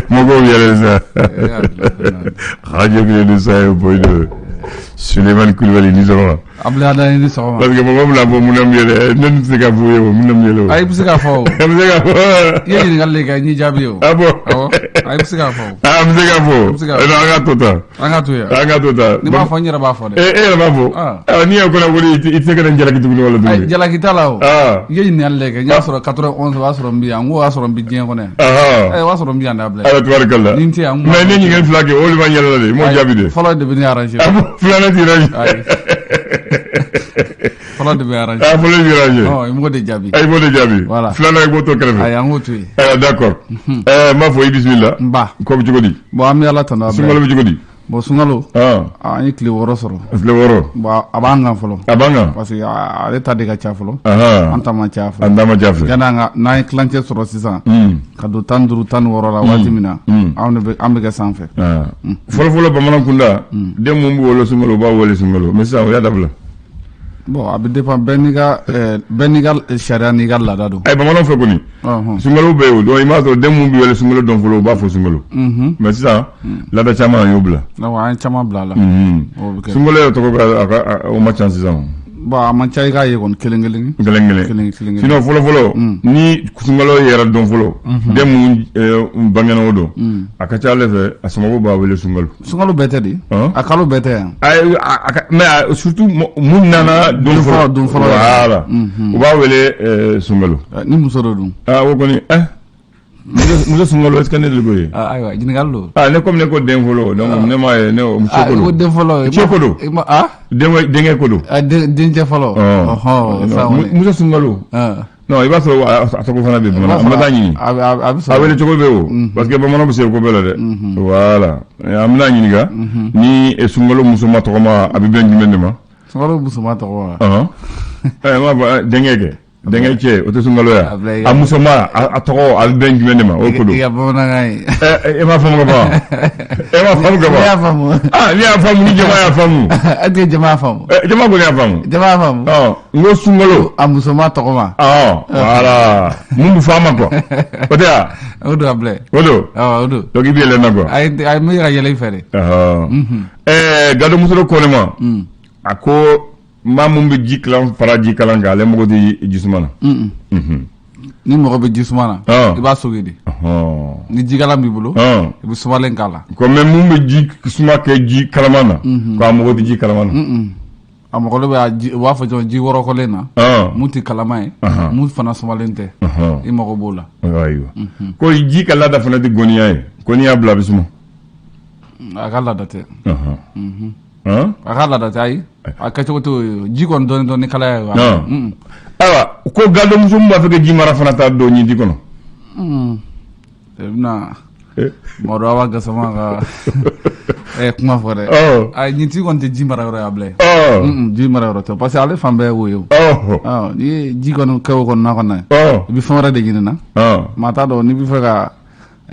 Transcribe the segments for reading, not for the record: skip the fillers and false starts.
Mɔgɔw yɛlɛ sa. Radio Kelen 101.2. Sulemani Kulibali, ni sɔgɔma. Abdoulaye, ni sɔgɔma. Parce que mɔgɔw bɛna fɔ mun na n yɛlɛ, ne tɛ se ka f'u ye o, mun na n yɛlɛ o. Ayi, i bɛ se k'a fɔ o. A bɛ se k'a fɔ. I ye ɲininkali de kɛ, n y'i jaabi o. Ah bon? Awɔ, ayi, i bɛ se k'a fɔ o. Ah, an bɛ se k'a fɔ. Bɛ se k'a fɔ. An ka to tan. An ka to yan. An ka to tan. N'i m'a fɔ, n yɛrɛ b'a fɔ dɛ. E yɛrɛ b'a fɔ. Ah. N'i y'a kɔnɔ i tɛ se ka ne jalaki tuguni wala Ayi, tuguni. jalaki t'a la o. Ah. I ye ɲininkali de kɛ, n y'a sɔrɔ 91, o y'a sɔrɔ n bɛ yan, n ko o y'a sɔrɔ n bɛ diɲɛ kɔnɔ yan. Ahan. Ɛ, o y'a sɔrɔ n bɛ yan dɛ, Abdoulaye. Ayiwa, tubarikala. Ni n tɛ yan, n kun b'a Mais ne fɔ. ɲininkali fila kɛ, o de b'an yɛlɛ la dɛ, i m'o jaabi dɛ. Fɔlɔ de bɛ ne arranger. Ah bon, filanan t'i arranger. Ayi. Fɔlɔ de bɛ arranger. Ah, fɔlɔ b'i arranger. Ɔ, i m'o de jaabi. Ah, i b'o de jaabi. Voilà. Filanan, i b'o to kɛrɛfɛ. Ayi, an k'o to yen. Ayiwa, d'accord. N b'a fɔ i bisimila. N ba. Ko bɛ cogo di? Bon, an bɛ Ala tanu, Sunkalo Abdoulaye. bɛ cogo di? Bon, sunkalo. Ah. An ye tile 6 sɔrɔ. Tile 6. Bon, a b'an kan fɔlɔ. A b'an kan. Parce que ale ta de ka ca fɔlɔ. Ahan. An ta man ca fɔlɔ. An ta man ca fɛ. Yanni an ka n'an ye tilancɛ sɔrɔ sisan. Ka don 15, 16 la waati min na. Anw de bɛ an bɛ kɛ sanfɛ. Ah. Fɔlɔ fɔlɔ, bamanan kunda, den mun b'u wolo sunkalo, u b'a wele sunkalo, mais sisan o y'a dabila. Bon, a bɛ dépend, bɛɛ n'i ka sariya n'i ka laada don. Ayi, bamananw fɛ kɔni. Sunkalo bɛ yen o donc i b'a sɔrɔ den mun bɛ wele sunkalo dɔn fɔlɔ, u b'a fɔ sunkalo. Mais sisan, laada caman, an y'o bila. Donc an ye caman bila a la. O bɛ kɛ. Sunkalo yɛrɛ tɔgɔ ka a ka o ma ca sisan. Bon, a man ca, i k'a ye kɔni kelen kelen. Kelen kelen. Kelen kelen. Sinon fɔlɔ fɔlɔ, ni sunkalo yɛrɛ dɔn fɔlɔ, den mun bangena o don, a ka ca ala fɛ, a somɔgɔw b'a wele sunkalo. Sunkalo bɛɛ tɛ de. A kalo bɛɛ tɛ yan. Ayi, mais surtout mun nana don fɔlɔ. Don fɔlɔ. Voilà. U b'a wele sunkalo. Ni muso dɔ dun. Ah, o kɔni muso sunkalo, est ce que ne de ko ye? Ayiwa, ɲininkali don. Ah, ne komi ne ko den fɔlɔ, donc ne m'a ye ne muso ko don. Ko den fɔlɔ. Cɛ ko don. Ah. Denkɛ ko don. Dencɛ fɔlɔ. Ɔhɔn. Muso sunkalo. Non, i b'a sɔrɔ a tɔgɔ fana bɛ bamanan, an bɛ taa ɲini. A bɛ sɔrɔ. A wele cogo bɛ o. Parce que bamananw bɛ se ko bɛɛ la dɛ. Voilà. An bɛna ɲininka ni sunkalo musoma tɔgɔma, a bɛ bɛn jumɛn de ma? Sunkalo musoma tɔgɔ wa? Ɔhɔn. Ɛ, n b'a fɔ denkɛ kɛ. Denkɛ cɛ, o tɛ sunkalo ya? A musoma, a tɔgɔ, a bɛ bɛn jumɛn de ma? O ko don. I ka bamanankan ye. E m'a faamu ka ban? E m'a faamu ka ban? Ne y'a faamu. Ah, ne y'a faamu, ni jama y'a faamu. Est-ce que jama y'a faamu? Jama kɔni y'a faamu. Jama y'a faamu. Ɔ, n ko sunkalo. A musoma tɔgɔ ma. Ɔ, voilà. Mun bɛ fɔ a ma quoi? O tɛ wa? O don, Abulaye. O don. Awɔ, o don. Donc i bɛ yɛlɛ n na quoi. Ayi, ayi, n bɛ ka yɛlɛ i fɛ de. Ɔhɔn. Gado muso dɔ ko ne ma. A ko maa mun bɛ ji kalan fara ji kalan kan, ale mago tɛ ji suma na. Ni mɔgɔ bɛ ji suma na, i b'a sogi de. Ni jikalan b'i bolo, i bɛ sumalen k'a la. Ko mais mun bɛ ji suma kɛ ji kalaman na, k'a mago tɛ ji kalaman na. A mago bɛ ji, u b'a fɔ cogo, ji wɔrɔkɔlen na. Mun tɛ kalaman ye, mun fana sumalen tɛ. I mago b'o la. Ayiwa. Ko ji ka laada fana tɛ goniya ye. Ko n'i y'a bila, a bɛ suma. A ka laada tɛ. A ka laada tɛ, ayi. A kɛcogo t'o ye. Ji kɔni dɔɔni dɔɔni kalaya ye. Ayiwa, ko gadomuso min b'a fɛ ka ji mara fana t'a don ɲinti kɔnɔ. I bɛna Madu Awa Gasama ka kuma fɔ dɛ. Ayi, ɲinti kɔni tɛ ji mara yɔrɔ ye, Abulaye. Ji mara yɔrɔ tɛ, parce que ale fan bɛɛ ye wo ye o. N'i ye ji kɔni kɛ o kɔnɔna kɔnɔ ye, i bɛ fɛn wɛrɛ de ɲini na. Maa t'a dɔn n'i bɛ fɛ ka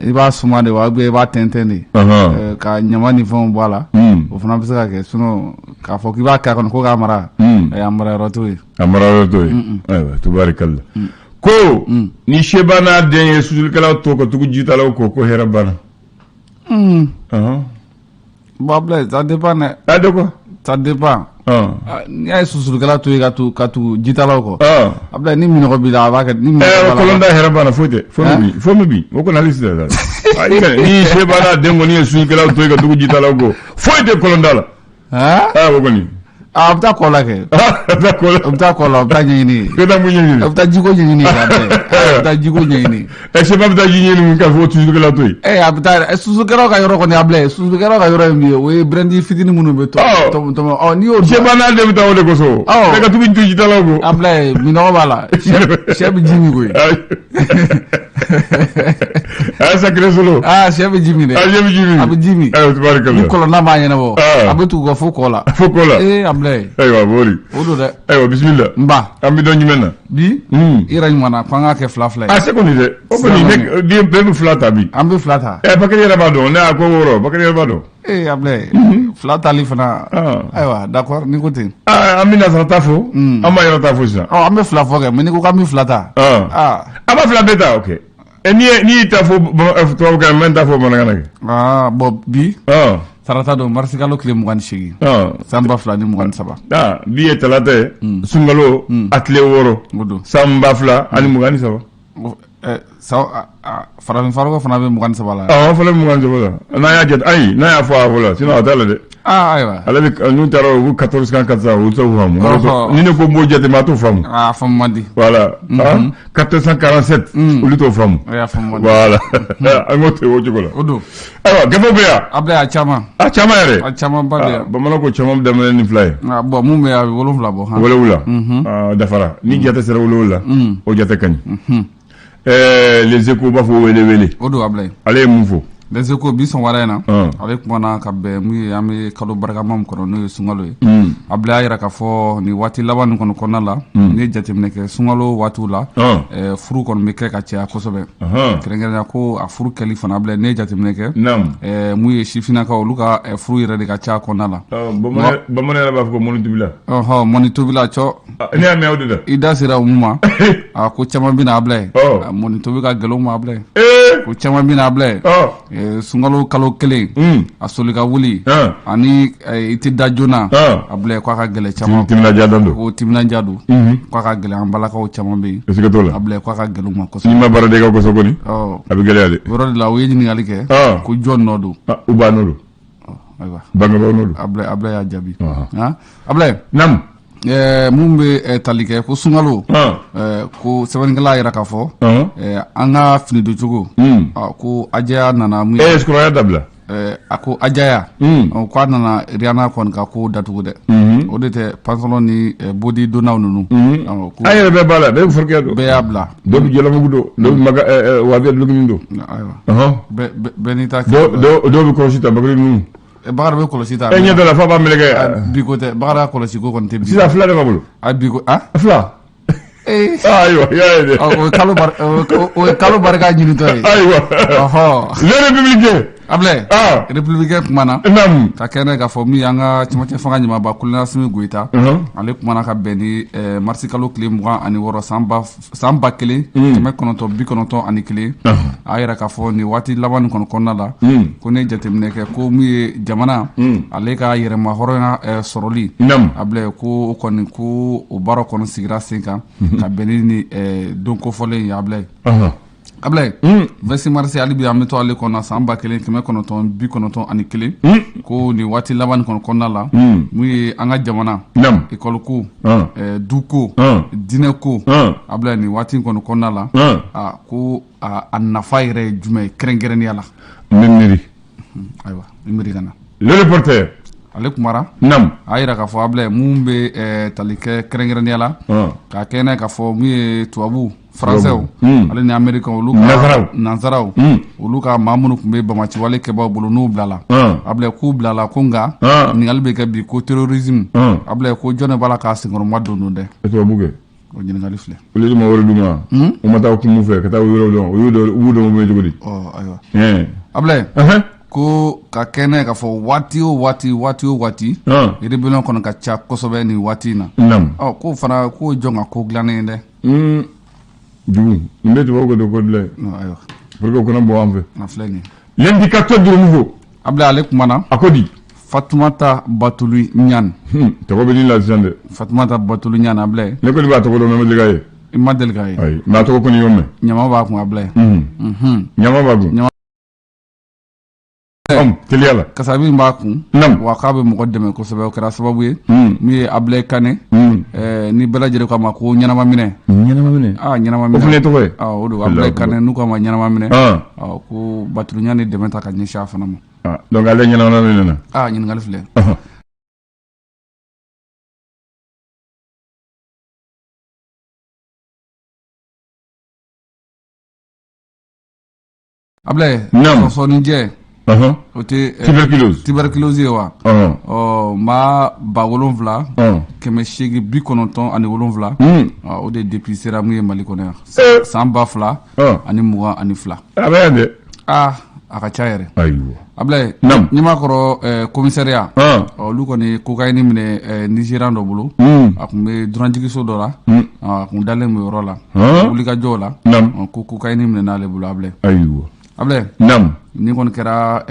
i b'a suma de wa, i b'a tɛntɛn de ka ɲama ni fɛnw bɔ a la. O fana bɛ se ka kɛ, sinon k'a fɔ k'i b'a k'a kɔnɔ ko k'a mara, a mara yɔrɔ t'o ye. A mara yɔrɔ t'o ye. Ayiwa, tubarikalla. Ko ni seba n'a den ye susulikɛlaw to ka tugu jitalaw kɔ, ko hɛrɛ banna. Bon, Abulaye, ça dépend dɛ. Ah, de quoi? Ça dépend. N'i y'a ye susulikɛla to yen ka tugu jitalaw kɔ. Abulaye, ni minɔgɔ b'i la, a b'a kɛ. Ni minɔgɔ b'a la. Kɔlɔnda hɛrɛ banna, foyi tɛ. Fo min bi, fo min bi, o kɔni hali sisan. Ni seba n'a den kɔni ye susulikɛlaw to yen ka tugu jitalaw kɔ, foyi tɛ kɔlɔnda la. Ah, o kɔni. A bɛ taa kɔ la kɛ. A bɛ taa kɔ la. A bɛ taa kɔ la, a bɛ taa ɲɛɲini. I bɛ taa mun ɲɛɲini? A bɛ taa jiko ɲɛɲini. A bɛ taa jiko ɲɛɲini. Ɛ, seba bɛ taa ji ɲini mun ka fɔ susulikɛlaw to yen? A bɛ taa susulikɛlaw ka yɔrɔ kɔni, Abulaye, susulikɛlaw ka yɔrɔ ye min ye, o ye brindi fitinin minnu bɛ tɔmɔ tɔmɔ. Ɔ, n'i y'o. Seba n'a den bɛ taa o de kosɔn. Ɔ. Ka tugu jitalaw kɔ. Abulaye, minɔgɔ b'a la. Sɛ bɛ ji min koyi. Ah, sacré solo. Ah, sɛ bɛ ji min dɛ. Ah, sɛ bɛ ji min. A bɛ ji min. Ayiwa, tubarikala. Ni kɔlɔnna b'a ɲɛnabɔ. A bɛ tugu ka fo kɔ la. Fo kɔ la. Ee, Abulaye. Ayiwa, bori. O don dɛ. Ayiwa, bisimila. N ba. An bɛ dɔn jumɛn na? Bi. I yɛrɛ ɲuman na ko an k'a kɛ fila fila ye. Ah, se kɔni dɛ. O kɔni ne bɛɛ bɛ fila ta bi. An bɛ fila ta. Ɛ, Bakari yɛrɛ b'a dɔn, ne y'a ko wɔɔrɔ, Bakari yɛrɛ b'a dɔn. Ee, Abulaye, fila tali fana. Ayiwa, d'accord, n'i ko ten. An bɛ nasara ta fo. An b'a yɛrɛ ta fo sisan. Ɔ, an bɛ fila fɔ kɛ, mais n'i ko k'an bɛ fila ta. Aa. An b'a fila bɛɛ ta, ok. N'i y'i ta fɔ tubabukan na, n bɛ n ta fɔ bamanankan na kɛ. Aa bon, bi tarata don, marisikalo tile 28, san 2023. Aa, bi ye talata ye, sunkalo a tile 6, O don. san 2023. Farafin farikolo fana bɛ 23 la. Awɔ, fana bɛ 23 la. N'a y'a jate, ayi, n'a y'a fɔ a fɔ la, sinon a t'a la dɛ. Aa ayiwa. Ale bɛ n'u taara u bɛ 1404 u t'o faamu. Ni ne ko n b'o jate, maa t'o faamu. Aa, faamu man di. Voilà. 447, olu t'o faamu. A faamu man di. Voilà. An k'o to o cogo la. O don. Ayiwa, gafew bɛ yan. Abulaye, a caman. A caman yɛrɛ. A caman ba bɛ yan. Bamanan ko caman bɛ daminɛ ni 2 ye. Bon, mun bɛ yan, a bɛ 7 bɔ. 7. Dafara. Ni jate sera 7, o jate ka ɲi. Les Échos b'a fɔ wele wele. O don, Abulaye. Ale ye mun fɔ? Les Échos bi sɔgɔmada in na, ale kumana ka bɛn mun ye, an bɛ kalo barikama min kɔnɔ, n'o ye sunkalo ye. Abulaye y'a jira k'a fɔ nin waati laban nin kɔni kɔnɔna la, n'i ye jateminɛ kɛ sunkalo waatiw la, furu kɔni bɛ kɛ ka caya kosɛbɛ. Kɛrɛnkɛrɛnnenya ko a furu kɛli fana, Abulaye, n'i ye jateminɛ kɛ, mun ye sifinnakaw, olu ka furu yɛrɛ de ka ca kɔnɔna la. Bamanan yɛrɛ b'a fɔ ko mɔni tobila. Ɔhɔ, mɔni tobila cɔ. Ne y'a mɛn o de la. I da sera o mun ma, a ko caman bɛ na, Abulaye. Mɔni tobi ka gɛlɛn u ma, Abulaye. Ko caman bɛ na, Abulaye. Sunkalo kalo 1, a soli ka wuli ani i tɛ da joona, Abulaye, k'a ka gɛlɛn caman. Timinandiya don. Ko timinandiya don. K'a ka gɛlɛn an balakaw caman bɛ yen. Siga t'o la. Abulaye, k'a ka gɛlɛn u ma kosɛbɛ. N'i ma baara de kɛ kosɛbɛ kɔni, a bɛ gɛlɛya dɛ. O yɔrɔ de la, u ye ɲininkali kɛ ko jɔn nɔ don. U b'a nɔ don. Ayiwa. Bangebaaw nɔ don. Abulaye y'a jaabi. Abulaye. Naamu. Mun bɛ tali kɛ ko sunkalo, ko sɛbɛnnikɛla yɛrɛ k'a fɔ an ka fini doncogo, ko Ajaya nana mun ye. Sukɔrɔya dabila. A ko Ajaya, k'a nana Rihanna kɔni ka ko datugu dɛ. O de tɛ pantalon ni body donnaw ninnu. An yɛrɛ bɛɛ b'a la, bɛɛ bɛ forokiya don. Bɛɛ y'a bila. Dɔw bɛ jalamugu don, dɔw bɛ wabiya dulokinin don. Ayiwa. Bɛɛ n'i ta. Dɔw bɛ kɔlɔsi ta, Bakari ninnu. Bakari bɛ kɔlɔsi ta. E ɲɛ t'a la f'a b'a meleke. Bi ko tɛ, Bakari ka kɔlɔsi ko kɔni tɛ bi. Sisan 2 de b'a bolo. A bi ko a? 2. Ayiwa, i y'a ye dɛ. O ye kalo barika ɲinitɔ ye. Ayiwa. Ɔhɔ. Le Républicain. Abulaye. Républicain kumana. Naamu. Ka kɛnɛ k'a fɔ min ye an ka cɛmancɛ fanga ɲɛmaaba Colonel Asimi Goyita. Ale kumana ka bɛn ni marisi kalo tile 26, san 1991. A yɛrɛ k'a fɔ nin waati laban nin kɔni kɔnɔna la, ko ne jateminɛ kɛ ko min ye jamana ale ka yɛrɛma hɔrɔnya sɔrɔli. Abulaye, ko o kɔni, ko o baara kɔni sigira sen kan ka bɛn ni don kofɔlen ye, Abulaye. Abulaye, 26 mars, hali bi an bɛ to ale kɔnɔ, san 1991, ko nin waati laban nin kɔni kɔnɔna la, mun ye an ka jamana école ko, du ko, diinɛ ko, Abulaye, nin waati kɔni kɔnɔna la, a ko a nafa yɛrɛ ye jumɛn ye kɛrɛnkɛrɛnnenya la? N bɛ miiri. Ayiwa, i miiri ka na. Le Reporter. Ale kumara. Naamu. A yira k'a fɔ, Abulaye, mun bɛ tali kɛ kɛrɛnkɛrɛnnenya la, k'a kɛ n'a ye k'a fɔ mun ye tubabu Français ale ni américain, olu ka nansaraw, olu ka maa minnu tun bɛ banbaanciwale kɛbaw bolo, n'u bilala, Abulaye, k'u bilala, ko nka ɲininkali bɛ kɛ bi ko terrorisme, Abulaye, ko jɔn de b'a la k'a senkɔrɔma don don dɛ? Tubabu kɛ. O ɲininkali filɛ. Olu de ma wari d'u ma. U ma taa kun fɛ ka taa yɔrɔ dɔn, u y'u dɔn u bɛ cogo di? Ayiwa. Abulaye, ko ka kɛnɛ k'a fɔ waati o waati, waati o waati, rébellion kɔni ka ca kosɛbɛ nin waati in na. Ɔ, k'o fana k'o jɔn ka ko dilannen ye dɛ? Jugu n bɛ tubabu ka don ko dilan ye. Ayiwa. Pour que o kana bɔ an fɛ. A filɛ nin ye. L'indicateur du renouveau. Abulaye, ale kumana. A ko di? Fatumata Batuli Ɲani. Tɔgɔ bɛ ni la sisan dɛ. Fatumata Batuli Ɲani, Abulaye. Ne kɔni b'a tɔgɔ dɔn, mais ma deli k'a ye. I ma deli k'a ye. Ayi, mais a tɔgɔ kɔni y'o mɛn. Ɲama b'a kun, Abulaye. Ɲama b'a kun. Teliya la. Kasabi b'a kun. Wa k'a bɛ mɔgɔ dɛmɛ kosɛbɛ, o kɛra sababu ye min ye Abulaye Kane, ni bɛɛ lajɛlen k'a ma ko ɲɛnama minɛ. Ɲɛnama minɛ. Aa, ɲɛnama minɛ. O fana ye tɔgɔ ye. O don, Abulaye Kane, n'u k'a ma ɲɛnama minɛ. Ko Batuli Ɲani dɛmɛ ta ka ɲɛsin a fana ma. Donc ale ɲɛnama minɛ na. Aa, ɲininkali filɛ. Abulaye, sɔsɔninjɛ, o tɛ tuberculose. Tuberculose ye wa? Ɔ, maa 7897, o de dépister mun ye Mali kɔnɔ yan san 2022. A bɛ yan dɛ. Aa. A ka ca yɛrɛ. Ayiwa. Ablaye. Naamu. Ɲamakɔrɔ commissariat. Olu kɔni cocaïne minɛ Nigérian dɔ bolo. A tun bɛ dunanjiginso dɔ la. A tun dalen bɛ yɔrɔ la. Wulikajɔw la. Naamu. Ko cocaïne minɛna ale bolo, Ablaye. Ayiwa. Ablaye. Naamu. Nin kɔni kɛra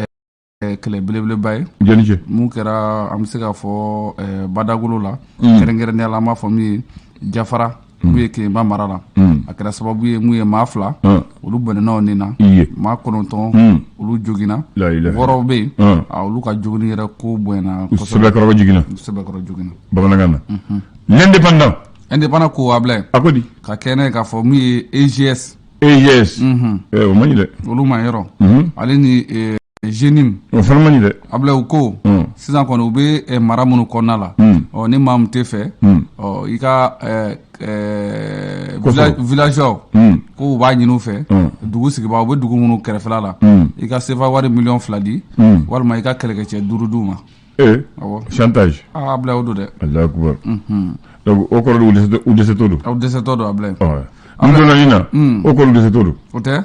kɛlɛ belebeleba ye. Jɔnni cɛ? Mun kɛra, an bɛ se k'a fɔ Badagolo la. Kɛrɛnkɛrɛnnenya la, an b'a fɔ min ye Jafara. Mun ye Kéniéba mara la. A kɛra sababu ye mun ye maa 2. Olu bɔnɛna u ni na. Maa 9 olu joginna. 6 bɛ yen. Olu ka jogini yɛrɛ ko bonyana kosɛbɛ. Sɛbɛkɔrɔ joginna. Sɛbɛkɔrɔ joginna. Bamanankan na. L'Indépendant. Indépendant ko, Ablaye. A ko di? Ka kɛ n'a ye k'a fɔ min ye EGS. EGS. O man ɲi dɛ. Olu ma yɔrɔ. Ale ni JNIM. O fana man ɲi dɛ. Ablaye, u ko sisan kɔni u bɛ mara minnu kɔnɔna la. Ɔ ni maa min tɛ fɛ. Ɔ i ka villageois ko u b'a ɲini u fɛ. Dugu sigibaa u bɛ dugu minnu kɛrɛfɛla la. I ka CFA wari miliyɔn 2 di. Walima i ka kɛlɛkɛcɛ 5 d'u ma. Ee. Awɔ. Chantage. Aa Ablaye, o don dɛ. Alahu akubar. Donc o kɔrɔ de u dɛsɛtɔ don. Aw dɛsɛtɔ don, Ablaye. N donna nin na. O kɔrɔ u dɛsɛtɔ don. O tɛ.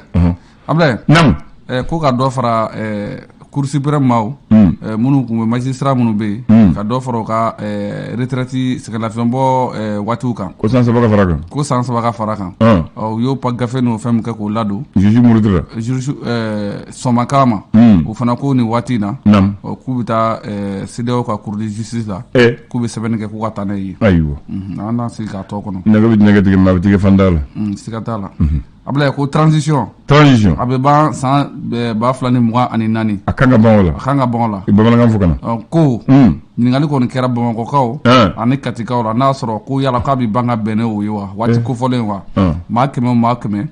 Ablaye. Naamu. Ko ka dɔ fara Cour suprême maaw minnu tun bɛ magistrat minnu bɛ yen, ka dɔ fara u ka retraite sɛgɛnlafiɲɛbɔ waatiw kan. Ko san 3 ka fara kan. Ko san 3 ka fara kan. Ɔ u y'o pa gafe n'o fɛn min kɛ k'o ladon. Juge murutila. Juge sɔnma ma. O fana ko nin waati in na. Naamu. Ɔ k'u bɛ taa CEDEAO ka cour de justice la. K'u bɛ sɛbɛnni kɛ k'u ka taa n'a ye. Ayiwa. An n'a sigi k'a tɔ kɔnɔ. Nɛgɛ bɛ nɛgɛ tigɛ mais a bɛ tigɛ fanda la. Siga t'a la. Ablaye, ko transition. Transition. A bɛ ban san 2024. A kan ka ban o la. A kan ka ban o la. I bamanankan fɔ ka na. Ko ɲininkali kɔni kɛra Bamakɔkaw ani Katikaw la, n'a y'a sɔrɔ ko yala k'a bɛ ban ka bɛn n'o ye wa waati kofɔlen wa. Maa 100 o maa 100.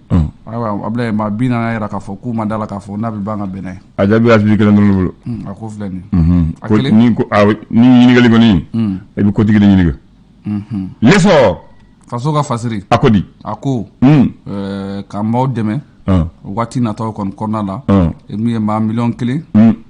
Ayiwa Ablaye, maa 40 y'a jira k'a fɔ k'u ma da la k'a fɔ n'a bɛ ban ka bɛn n'a ye. A jaabi Asimi kelen dɔrɔn de bolo. A ko filɛ nin ye. A kelen. Ni ɲininkali kɔni, i bɛ kotigi de ɲininka. L'essor. Faso ka fasiri. A ko di? A ko ka maaw dɛmɛ waati nataw kɔni kɔnɔna la. Min ye maa miliyɔn 1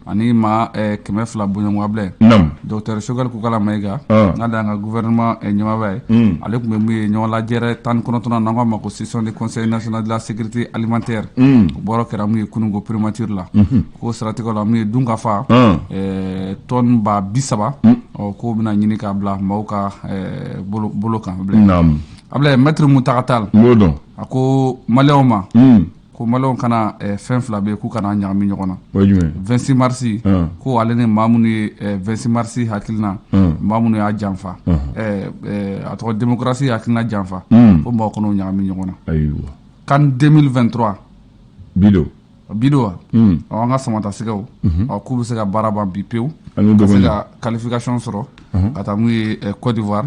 ani maa 200 bɔɲɔgɔnko, Ablaye. Naamu. Docteur Choguel Kokalla Maïga, n'ale y'an ka gouvernement ɲɛmaaba ye. Ale tun bɛ mun ye ɲɔgɔn lajɛrɛ 19nan, n'an k'a ma ko session du Conseil national de la sécurité alimentaire. O bɔra kɛra mun ye kununko primature la. K'o siratigɛ la, mun ye dunkafa tonne 30 000. Ɔ k'o bɛna ɲini k'a bila maaw ka bolo kan, Ablaye. Naamu. Ablaye, maître Mountaga Tall. N b'o dɔn. A ko maliyɛnw ma. Ko maliyɛnw kana fɛn 2 bɛ yen k'u kana ɲagami ɲɔgɔn na. O ye jumɛn? 26 mars. Ko ale ni maa minnu ye 26 mars hakilina. Maa minnu y'a janfa. A tɔgɔ démocratie hakilina janfa. Ko maaw kana o ɲagami ɲɔgɔn na. Ayiwa. CAN 2023. Bi don. Bi don wa? Ɔ an ka samatasɛgɛw. Ɔ k'u bɛ se ka baara ban bi pewu. Ka se ka qualification sɔrɔ. Ka taa mun ye Côte d'Ivoire.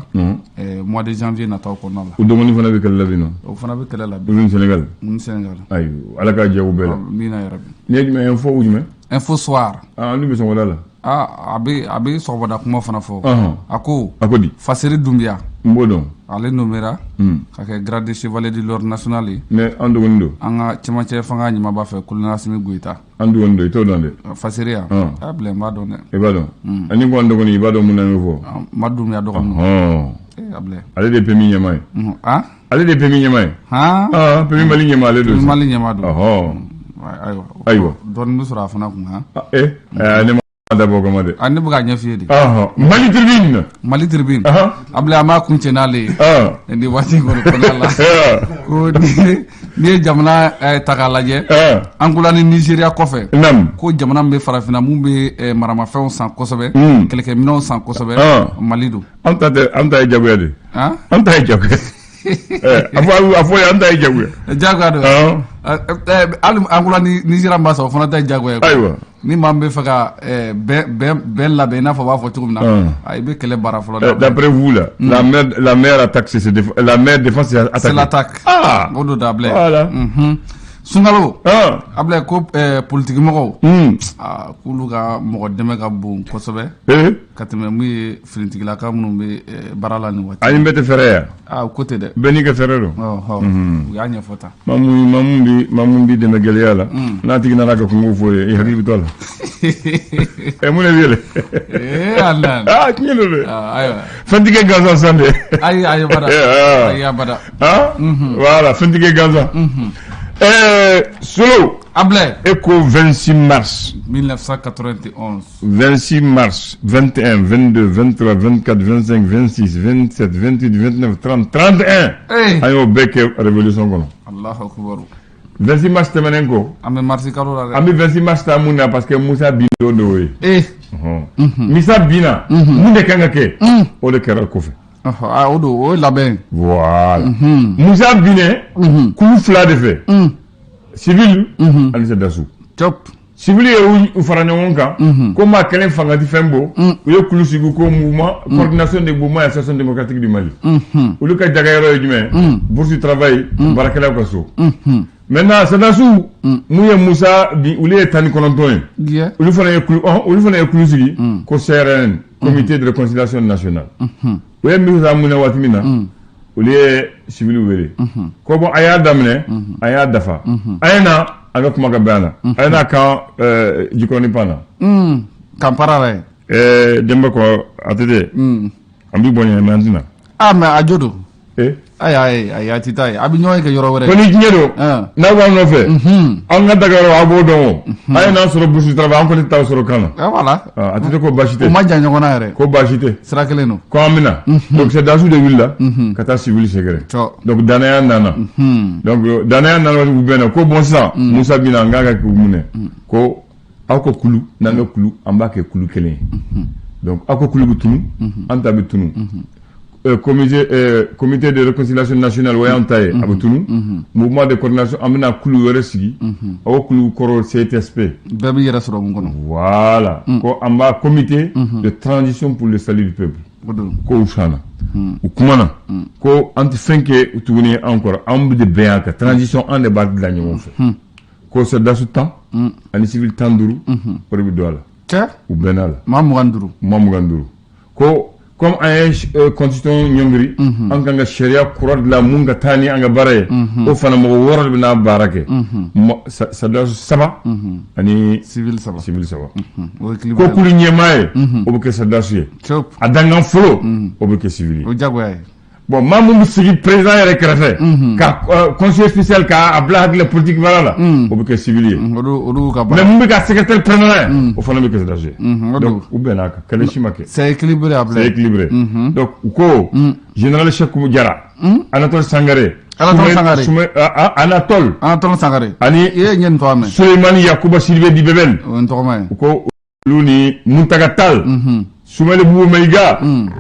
Mois de janvier nataw kɔnɔna la. O dɔgɔnin fana bɛ kɛlɛ la bi nɔ. O fana bɛ kɛlɛ la bi. Olu ni Sénégal. Ni Sénégal. Ayiwa, Ala k'a jɛ u bɛɛ la. Amina yarabi. Nin ye jumɛn ye? Info ou jumɛn? Info Soir. Ah, n'u bɛ sɔgɔmada la. Ah, a bɛ sɔgɔmada kuma fana fɔ. A ko. A ko di? Faseri Dunbiya. N b'o dɔn. Ale nommera ka kɛ grade chevalier de l'ordre national ye. Mais an dɔgɔnin don. An ka cɛmancɛ fanga ɲɛmaaba fɛ, colonel Assimi Goïta. An dɔgɔnin don, i t'o dɔn dɛ. Faseri yan. A bila, n b'a dɔn dɛ. I b'a dɔn. Ani ko an dɔgɔnin, i b'a dɔn mun na n y'o fɔ. Ma Dunbiya dɔgɔnin. A bila. Ale de ye PMU ɲɛmaa ye. Ah? Ale de ye PMU ɲɛmaa ye. Han? Ah, PMU Mali ɲɛmaa ale don. PMU Mali ɲɛmaa don. Ayiwa. Ayiwa. Dɔɔnin bɛ sɔrɔ a fana kun han. Ne ma dabɔ o kama dɛ. A ne bɛ k'a ɲɛ f'i ye de. Mali Tribune. Mali Tribune. Ablaye, an b'a kun cɛ n'ale ye. Nin waati in kɔni kɔnɔna la. Ko n'i ye jamana ta k'a lajɛ. Angola ni Nigéria kɔfɛ. Naamu. Ko jamana min bɛ farafinna mun bɛ maramafɛnw san kosɛbɛ. Kɛlɛkɛminɛnw san kosɛbɛ. Mali don. An ta tɛ, an ta ye jagoya de. Han? An ta ye jagoya. A fɔ ye, an ta ye jagoya. Jagoya don. Hali Angola ni Nigéria ma sɔn, o fana ta ye jagoya ye. Ayiwa. Ni maa min bɛ fɛ ka bɛn labɛn i n'a fɔ u b'a fɔ cogo min na, i bɛ kɛlɛ baara fɔlɔ. D'après vous là, la meilleure attaque c'est la meilleure défense c'est attaquer. C'est l'attaque. Ah. O don da, Ablaye. Voilà. Sunkalo. Ablaye, ko politique mɔgɔw. K'olu ka mɔgɔ dɛmɛ ka bon kosɛbɛ. Ka tɛmɛ mun ye finitigilaka minnu bɛ baara la nin waati. Ani bɛɛ tɛ fɛrɛ yan. Ah, o ko tɛ dɛ. Bɛɛ n'i ka fɛɛrɛ don. U y'a ɲɛfɔ tan. Maa mun bi dɛmɛ gɛlɛya la. N'a tigi nana ka kungo fɔ ye, i hakili bɛ to a la. Ɛ, mun de bɛ yɛlɛ? Ee Ala. Ah, tiɲɛ don dɛ. Ayiwa. Fɛn tɛ kɛ gansan san dɛ. Ayi, ayi, bada. Ayi, abada. Ah. Voilà, fɛn tɛ kɛ gansan. Solo. Ablaye. E ko 26 mars 1991. 26 mars, 21, 22, 23, 24, 25, 26, 27, 28, 29, 30, 31. Eh. An y'o bɛɛ kɛ révolution kɔnɔ. Allahu akbar. 26 mars tɛmɛnen kɔ, An bɛ mars kalo la dɛ. An bɛ 26 mars ta mun na? Parce que Musa bin don de y'o ye. Eh. Ɔhɔn. Musa binna, mun de kan ka kɛ? O de kɛra kɔfɛ. Ɔhɔ, ah, o don, o ye labɛn ye. Voilà. Musa binnen kulu fila de fɛ. Civil ani sɔrɔdasiw. Top. Civil ye u fara ɲɔgɔn kan ko maa kelen fanga tɛ fɛn bɔ. U ye kulu sigi ko mouvement coordination des mouvements et associations démocratiques du Mali. Olu ka jagayɔrɔ ye jumɛn? Bourse du travail, baarakɛlaw ka so. Maintenant, sɔrɔdasiw mun ye Musa bi, olu ye 19 ye. Diɲɛ. Olu fana ye kulu sigi ko CRN, comité de réconciliation nationale. U ye Musa minɛ waati min na, olu ye civil wele ko bon, a y'a daminɛ, a y'a dafa, a ye na an ka kuma ka bɛn a la, a ye n'a kan Jikɔrɔni pan na. Kampara la ye. Denba ko ATT, an b'i bonya, mais an tɛna. Ah, mais a jo don. Eh. Ayi, ayi, ayi, a ti taa ye. A bɛ ɲɔgɔn ye kɛ yɔrɔ wɛrɛ. Ko ni diɲɛ don, n'aw b'an nɔfɛ, an ka dagayɔrɔ aw b'o dɔn o, a ye n'an sɔrɔ Bourse du travail, an kɔni tɛ taa sɔrɔ kan na. Ah, voilà. Ah, ATT ko baasi O tɛ. ma jan ɲɔgɔn na yɛrɛ. Ko baasi tɛ. Sira kelen don. Ko an bɛna. Donc sɔrɔdasiw de wulila ka taa civil sɛgɛrɛ. Cɔ. Donc danaya nana. Donc danaya nana, u bɛnna ko bon, sisan Musa bɛna, an k'an ka k'u minɛ ko aw ka kulu n'an ka kulu, an b'a kɛ kulu kelen ye. Donc aw ka kulu bɛ tunu, an ta bɛ tunu. Comité de réconciliation nationale, o y'an ta ye, a bɛ tunu. Mouvement de coordination, an bɛna kulu wɛrɛ sigi, aw kulu kɔrɔ CTSP. Bɛɛ b'i yɛrɛ sɔrɔ mun kɔnɔ. Voilà, ko an b'a comité de transition pour le salut du peuple. O don. Ko u sanna, u kumana ko an tɛ fɛn kɛ tuguni, an kɔrɔ an bɛ de bɛn a kan, transition an de b'a dilan ɲɔgɔn fɛ, ko sɔrɔdasi 10 ani civil 15, o de bɛ don a la. Cɛ. U bɛnna a la. Maa 25. Maa 25. Ko comme an ye constitution ɲɔngiri, an kan ka sariya kura dilan mun ka taa ni an ka baara ye, o fana mɔgɔ wɔɔrɔ de bɛna baara kɛ. Sɔrɔdasi saba ani Civil saba. Civil saba. O ye Ko équilibré. kulu ɲɛmaa ye, o bɛ kɛ sɔrɔdasi ye. Cop. A dangan fɔlɔ, o bɛ kɛ civil ye. O jagoya ye. Bon, maa mun bɛ sigi président yɛrɛ kɛrɛfɛ ka conseiller spécial k'a bila hakili la politique baara la, o bɛ kɛ civil ye. Olu ka Mais baara. mun bɛ ka secrétaire permanent ye, o fana bɛ kɛ sɔrɔdasi ye. O don. Donc u bɛnna a kan, kɛlɛ si ma kɛ. C'est équilibré. C'est Ablaye. équilibré. Donc u ko général Cheikh Diarra, Anatole Sangaré, Anatole Sangaré. Ah, ah, Anatole Anatole Sangaré. Ani I ye ɲɛ nin tɔgɔ mɛn. Souleymane Yakuba Sidibé dit Bébel. O ye n tɔgɔma ye. U ko olu ni Muntaga Tall, Soumaïla Boubou Maïga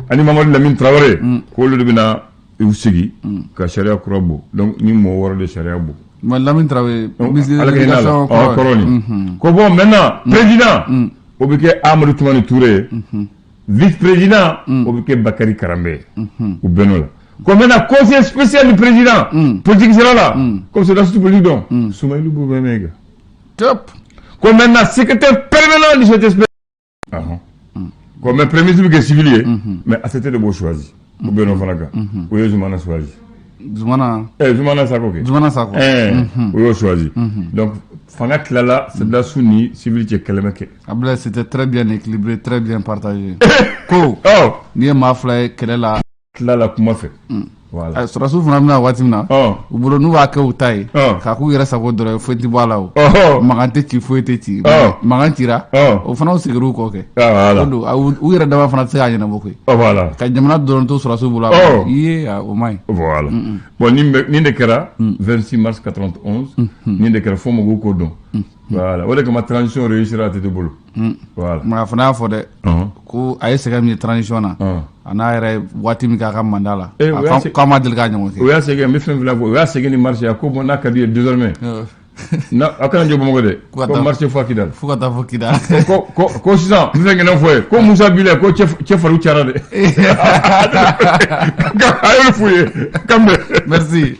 ani Mamadou Lamine Traoré, k'olu de bɛna u sigi ka sariya kura bɔ. Donc ni mɔgɔ wɔɔrɔ de sariya bɔ. Mais Lamine Traoré, Donc, ministre de Ala ka hinɛ a la. l'éducation. Ɔ, kɔrɔ nin ko bon, maintenant président, o bɛ kɛ Amadou Toumani Touré ye, vice président, o bɛ kɛ Bakary Karambe ye. U bɛnn'o la ko maintenant conseiller spécial du président, politique sira la, comme c'est dans politique, donc Soumaïla Boubou Maïga. Top. Ko maintenant secrétaire permanent du CTSP. Ko mais premier ministre bɛ kɛ civil ye, mais ATT de b'o choisi. U bɛnn'o fana kan, o ye Zoumana choisi. Zoumana. Zoumana Sako kɛ. Zoumana Sako. O y'o choisi. Donc fanga tilala sɔrɔdasiw ni civil cɛ, kɛlɛ ma kɛ. Ablaye, c'était très bien équilibré, très bien partagé. Ko Ɔ. n'i ye maa fila ye kɛlɛ la. Tilala kuma fɛ. Voilà. Sɔrɔdasiw fana bɛna waati min na, Ɔ. u bolo n'u b'a kɛ u ta ye, Ɔ. k'a k'u yɛrɛ sago dɔrɔn ye, foyi tɛ bɔ a la o. Makan tɛ ci, foyi tɛ ci. Ɔ. Makan cira. Ɔ. O fana seginna u kɔ kɛ. Ah, voilà. O don, u yɛrɛ dama fana tɛ se k'a ɲɛnabɔ koyi. Ɔ, voilà. Ka jamana dɔrɔn to sɔrɔdasiw bolo. Ɔ. I ye o ma ɲi. Voilà. Bon, nin de kɛra 26 mars 91, nin de kɛra fo mɔgɔw k'o dɔn. Voilà. O de kama transition réussira ATT bolo. Voilà. Mais a fana y'a fɔ dɛ, ko a ye sɛgɛn min ye transition na, a n'a yɛrɛ ye waati min kɛ a ka mandat la, Eh, o y'a k'a ma deli k'a ɲɔgɔn O kɛ. y'a segin, n bɛ fɛn fila fɔ, o y'a segin ni marche ye, a ko bon, n'a ka di ye désormais, na aw kana jɔ Bamakɔ dɛ, Ko ka ko taa- marché fɔ Kidal. Fo ka taa fɔ Kidal. Ko sisan n bɛ fɛn kelen fɔ ye, ko Musa b'i la, ko cɛ fariw cayara dɛ. A y'olu f'u ye kan bɛn. Merci.